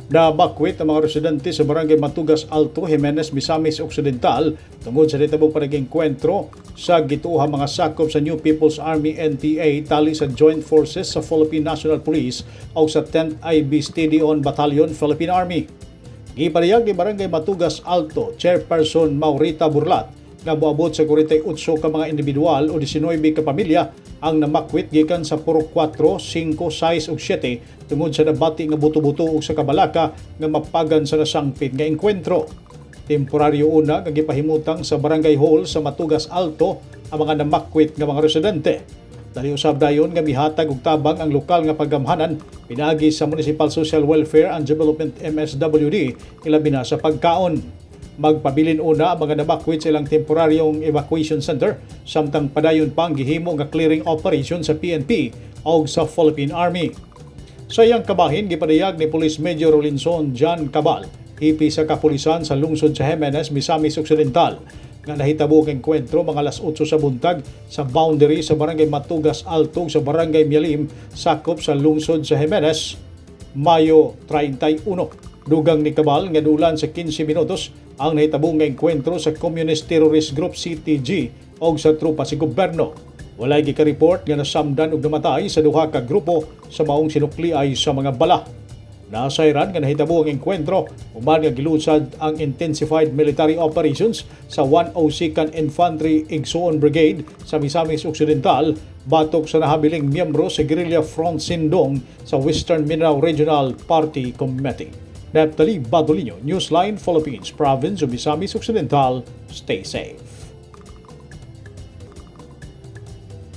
Nabakwit ang mga residente sa Barangay Matugas Alto, Jimenez, Misamis Occidental tungod sa nitabong panag-engkwentro sa gituohang mga sakop sa New People's Army NPA tali sa Joint Forces sa Philippine National Police o sa 10th IB Steady On Battalion, Philippine Army. Gipadayag ni Barangay Matugas Alto Chairperson Maurita Burlat nga moabot sa 48 ka mga individual o 19 ka pamilya ang namakwit gikan sa Purok 4, 5, 6 ug 7 tungod sa nabati nga buto-buto ug sa kabalaka nga mapagan sa nasangpit nga engkwentro. Temporaryo una nga gipahimutang sa Barangay Hall sa Matugas Alto ang mga namakwit nga mga residente. Dali usab dayon nga mihatag og tabang ang lokal nga paggamhanan pinaagi sa Municipal Social Welfare and Development MSWD, ilabi na sa pagkaon. Magpabilin una ang mga namakwit sa ilang temporaryong evacuation center samtang padayon pa ang gihimo nga clearing operation sa PNP o sa Philippine Army. Sa iyang kabahin, gipadayag ni Police Major Rolinson John Cabal, hepe sa kapulisan sa lungsod sa Jimenez, Misamis Occidental, nga nahitabo ang engkwentro mga alas 8 sa buntag sa boundary sa Barangay Matugas Alto ug sa Barangay Mialim, sakop sa lungsod sa Jimenez, Mayo 31. Dugang ni Cabal nga dulan sa 15 minutos ang nahitabo nga engkwentro sa Communist Terrorist Group CTG og sa tropa sa gobyerno. Walay gika-report nga nasamdan og namatay sa duha ka grupo sa maong sinukliay sa mga bala. Nasayran nga nahitabo ang engkwentro human nga gilusad ang intensified military operations sa 102nd Infantry Igsoon Brigade sa Misamis Occidental batok sa nahabiling miyembro sa Guerrilla Front Sindong sa Western Mindanao Regional Party Committee. Neptali Badolino, Newsline Philippines, Province of Misamis Occidental. Stay safe.